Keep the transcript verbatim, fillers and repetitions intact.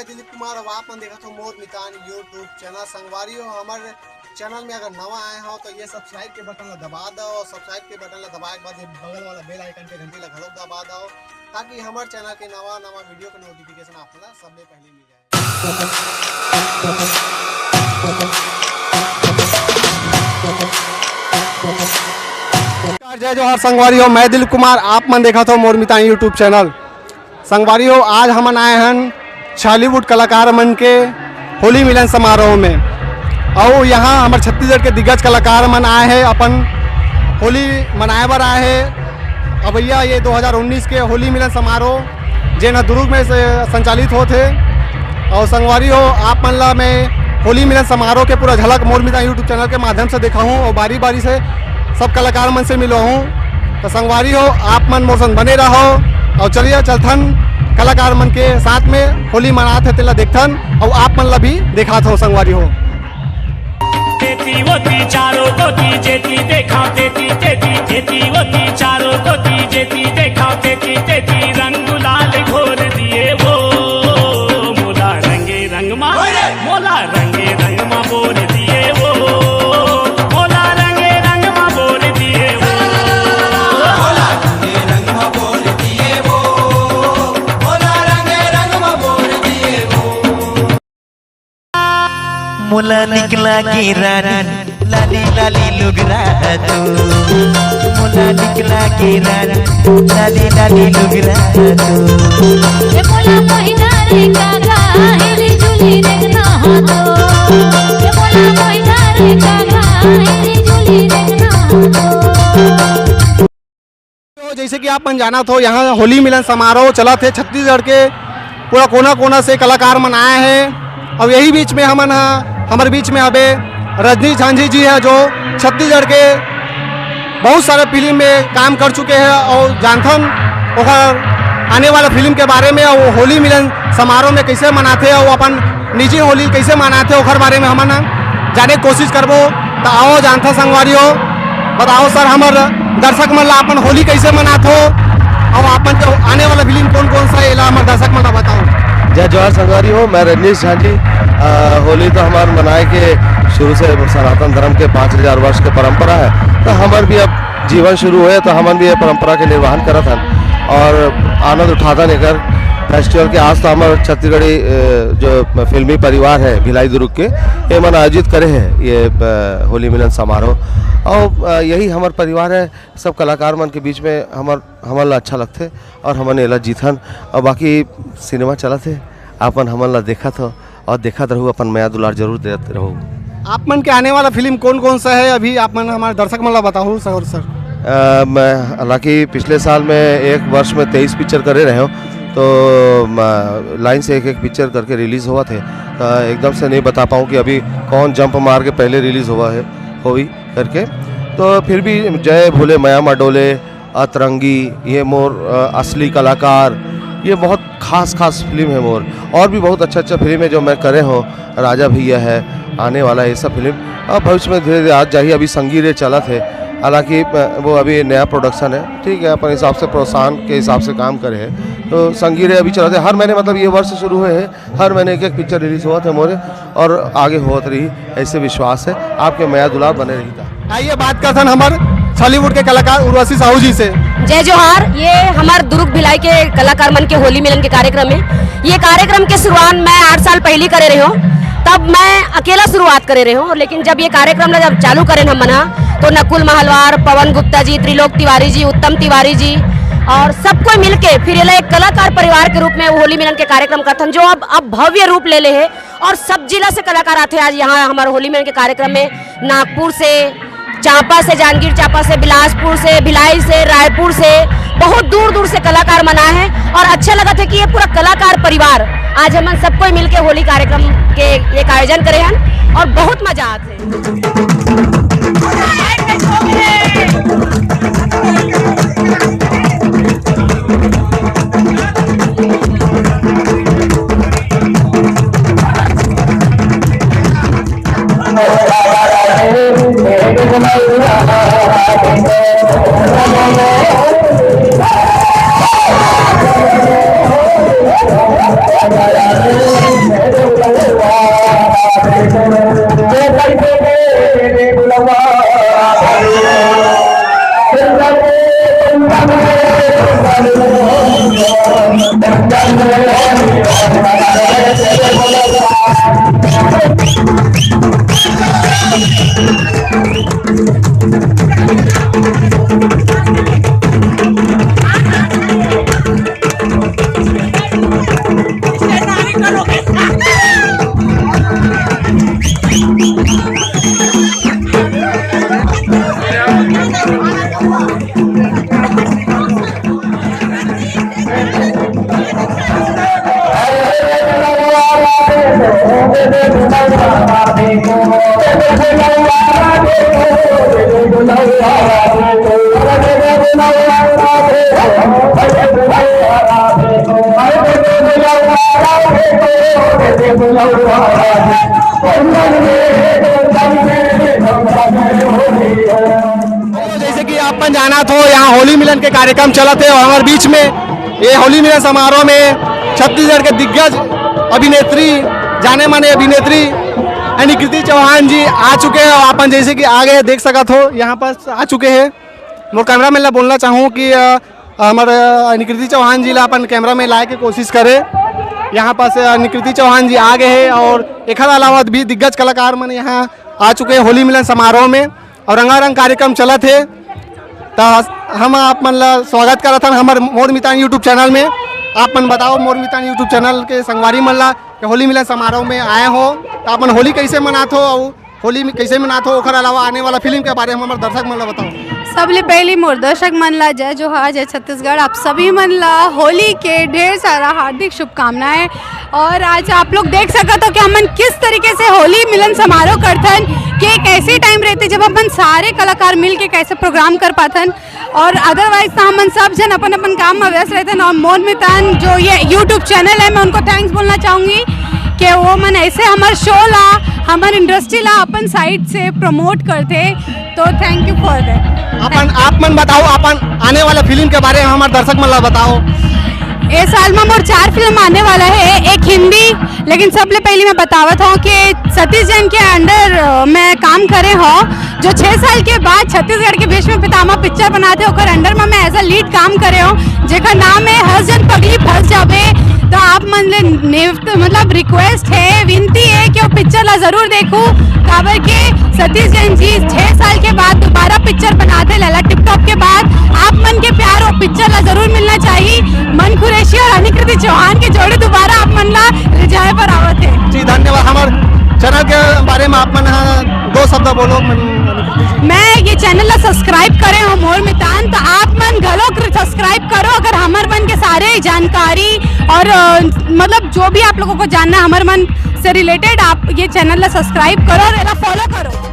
दिलीप कुमार, अब आप मन देखत हो मोर मितान YouTube चैनल। संगवारी हो, हमर चैनल में अगर नवा आए हो तो ये सब्सक्राइब के बटन ला दबा दो, और सब्सक्राइब के बटन ला दबाए के बाद ये बगल वाला बेल आइकन के घंटी ला घलोक दबा दो, ताकि हमर चैनल के नवा नवा वीडियो के नोटिफिकेशन आप मन ला सबले पहले मिल जाए। नमस्कार, जय जोहार संगवारी हो, मैं दिलीप कुमार, आप मन देखत हो मोर मितान YouTube चैनल। संगवारी हो, आज हमन आए हन छॉलीवुड कलाकार मन के होली मिलन समारोह में। अउ यहाँ हमर छत्तीसगढ़ के दिग्गज कलाकार मन आए हैं, अपन होली मनाए बर आए हैं। अब भैया, ये दो हज़ार उन्नीस के होली मिलन समारोह जेन ह दुर्ग में से संचालित होत हे। अउ संगवारी हो, आप मन ला मैं होली मिलन समारोह के पूरा झलक मोर मितान YouTube चैनल के माध्यम से दिखाहूँ अउ बारी बारी से सब कलाकार मन से मिलवाहूँ। तो संगवारी हो, आप मन मोर संग बने रहो अउ चलिए चलथन कलाकार मन के साथ में होली मनात हे तेला देखथन अउ आप मन ला भी देखात हो संगवारी हो। तेती ओती चारों कोती जेती देखा तेती तेती तेती ओती चारों कोती जेती देखा तेती तेती रंग गुलाल घोर दिए वो मोला रंगे रंग मा मोला रंगे रंग मा बोर दिए वो मोला रंगे रंग मा बोर दिए वो मोला निकला के रानी लाली लाली लुगरा तू। मोला निकला के रानी लाली लाली लुगरा तू। ये मोला महिना रे काका हेली जुली देखना हो तो। ये मोला महिना रे काका हेली जुली देखना हो तो। तो जैसे कि आप मन जानत हो, यहाँ होली मिलन समारोह चलत हे। छत्तीसगढ़ के पूरा कोना कोना से कलाकार मन आए हैं। अब यही बीच में हमन ह हमर बीच में अबे रजनीश झांझी जी है, जो छत्तीसगढ़ के बहुत सारे फिल्म में काम कर चुके हैं और जानथन ओकर आने वाला फिल्म के बारे में, और वो होली मिलन समारोह में कैसे मनाथे और अपन निजी होली कैसे मनाथे ओकर बारे में हमन जाने के कोशिश करबो। तो आओ जानथा संगवारी हो, बताओ सर, हमर दर्शक मन ला अपन होली कैसे मनाथो और अपन जो आने वाला फिल्म कौन कौन सा है, एला हमर दर्शक मन ला बताओ। जय जोहार संगवारी हो, मैं रजनीश झांझी। अ, होली तो हमार मनाए के शुरू से सनातन धर्म के पाँच हजार वर्ष के परंपरा है, तो हमर भी अब जीवन शुरू होए तो हमन भी ये परंपरा के निर्वहन करत हन और आनंद उठाथन एकर फेस्टिवल के। आज तो हमर छत्तीसगढ़ी अ, जो फिल्मी परिवार है भिलाई दुर्ग के, ये मन आयोजित करे हैं ये अ, होली मिलन समारोह। और अ, यही हमर परिवार है, सब कलाकार मन के बीच में हमर हमन ला अच्छा लगथे और हमन एला जीथन। और बाकी सिनेमा चलत हे, आपन हमन ला देखत हो और देखत रहू, अपन मया दुलार जरूर देत रहू। आप मन के आने वाला फिल्म कौन कौन सा है, अभी आप मन हमारे दर्शक मन ला बताओ सर। सर अ, मैं हालांकि पिछले साल में एक वर्ष में तेईस पिक्चर करे रहे हो, तो म, लाइन से एक एक पिक्चर करके रिलीज हुआ थे। तो एकदम से नहीं बता पाऊँ कि अभी कौन जंप मार के पहले रिलीज हुआ है होई करके। तो फिर भी जय भोले मया मडोले, अतरंगी, ये मोर अ, असली कलाकार, ये बहुत खास खास फिल्म है मोर। और भी बहुत अच्छा अच्छा फिल्म है जो मैं करे हो, राजा भैया है, आने वाला है ये सब फिल्म। अब भविष्य में धीरे धीरे आज जाही, अभी संगी रे चलत है, हालांकि अ, वो अभी नया प्रोडक्शन है, ठीक है, अपन हिसाब से प्रोत्साहन के हिसाब से काम करे है। तो संगी रे अभी चलत है, हर महीने, मतलब ये वर्ष शुरू हुए है, हर महीने एक एक पिक्चर रिलीज होत है मोरे और आगे होत रही, ऐसे विश्वास है। आपके मया दुलार बने रही था। आइए बात करथन हमर छॉलीवुड के कलाकार उर्वशी साहू जी से। जय जोहार। ये हमार दुर्ग भिलाई के कलाकार मन के होली मिलन के कार्यक्रम है। ये कार्यक्रम के शुरुआत मैं आठ साल पहले करे रहे हूँ, तब मैं अकेला शुरुआत करे रहे हूँ, लेकिन जब ये कार्यक्रम ला जब चालू करेन हम मना, तो नकुल महलवार, पवन गुप्ता जी, त्रिलोक तिवारी जी, उत्तम तिवारी जी और सब कोई मिलके फिर ये ला एक कलाकार परिवार के रूप में वो होली मिलन के कार्यक्रम करथन, जो अब अब भव्य रूप ले ले है। और सब जिला से कलाकार आथे आज यहाँ हमारे होली मिलन के कार्यक्रम में। नागपुर से, चांपा से, जांजगीर चांपा से, बिलासपुर से, भिलाई से, रायपुर से, बहुत दूर दूर से कलाकार मन आए हैं और अच्छा लगत है कि ये पूरा कलाकार परिवार आज हमन सब कोई मिलके होली कार्यक्रम के एक आयोजन करे हन और बहुत मजा आत है। जैसे कि आप मन जानत हो, यहाँ होली मिलन के कार्यक्रम चलत हे और हमारे बीच में ये होली मिलन समारोह में छत्तीसगढ़ के दिग्गज अभिनेत्री, जाने माने अभिनेत्री यानी कृति चौहान जी आ चुके हैं। और अपन जैसे कि आ गए, देख सकत हो, यहाँ पास आ चुके हैं। मोर कैमरा मैन ला बोलना चाहूँ कि अ, हमर अ, निकृति चौहान जी ला अपन कैमरा में लाए के कोशिश करे। यहाँ पास अ, निकृति चौहान जी आ गए हैं और एखर अलावा भी दिग्गज कलाकार मन यहाँ आ चुके हैं होली मिलन समारोह में और रंगारंग कार्यक्रम चलत हे। त हम आप मन ला स्वागत करत हन हमर मोर मितान YouTube चैनल में। आप मन बताओ मोर मितान YouTube चैनल के संगवारी मन ला कि होली मिलन समारोह में आए हो त अपन होली कैसे मनात हो और होली में कैसे मनात हो, ओखर अलावा आने वाला फिल्म के बारे में हमर दर्शक मन ला बताओ। सबले पहली मोर दर्शक मन ला जय जोहार, जय छत्तीसगढ़। आप सभी मन ला होली के ढेर सारा हार्दिक शुभकामनाएं। और आज आप लोग देख सकत हो कि हमन किस तरीके से होली मिलन समारोह करथन, कि एक ऐसी टाइम रहती जब अपन सारे कलाकार मिल के कैसे प्रोग्राम कर पाथन। और अदरवाइज तो हमन सब झन अपन अपन काम में व्यस्त रहथन। और मोर मितान जो ये YouTube चैनल है, मैं उनको थैंक्स बोलना चाहूँगी कि वो मन ऐसे हमर शो ला, हमर इंडस्ट्री ला अपन साइड से प्रमोट करथे। तो thank you for that। अपन आप मन बताओ, अपन आने वाला फिल्म के बारे में हमर दर्शक मन ला बताओ। ए साल में मोर चार फिल्म आने वाला है, एक हिंदी, लेकिन सबले पहले मैं बतावत हूँ कि सतीश जैन के अंडर मैं काम करे हूँ, जो छह साल के बाद छत्तीसगढ़ के भीष्म पितामह पिक्चर बनाथे, ओकर अंडर में मैं एज अ लीड काम करे हूँ, जेकर नाम है हर जन पगली फंस जाबे। तो आप मन ले निव-, मतलब रिक्वेस्ट है, विनती है कि वो पिक्चर ला जरूर देखू, काबर के सतीश जैन जी छह साल के बाद दोबारा पिक्चर बनाथे लैला टिप टॉप के बाद। आप मन के प्यार वो पिक्चर ला जरूर मिलना चाहिए। मन कुरैशी और अनिकृति चौहान के जोड़ी दोबारा आप मन ला रिझाए पर आवत है। जी धन्यवाद। हमर चैनल के बारे में आप मन ह दो शब्द बोलो। मैं ये चैनल ला सब्सक्राइब करे हूँ मोर मितान, तो आप मन घलो सब्सक्राइब करो। अगर हमर मन के सारे जानकारी और अ, मतलब जो भी आप लोगों को जानना है हमर मन से रिलेटेड, आप ये चैनल ला सब्सक्राइब करो और एला फॉलो करो।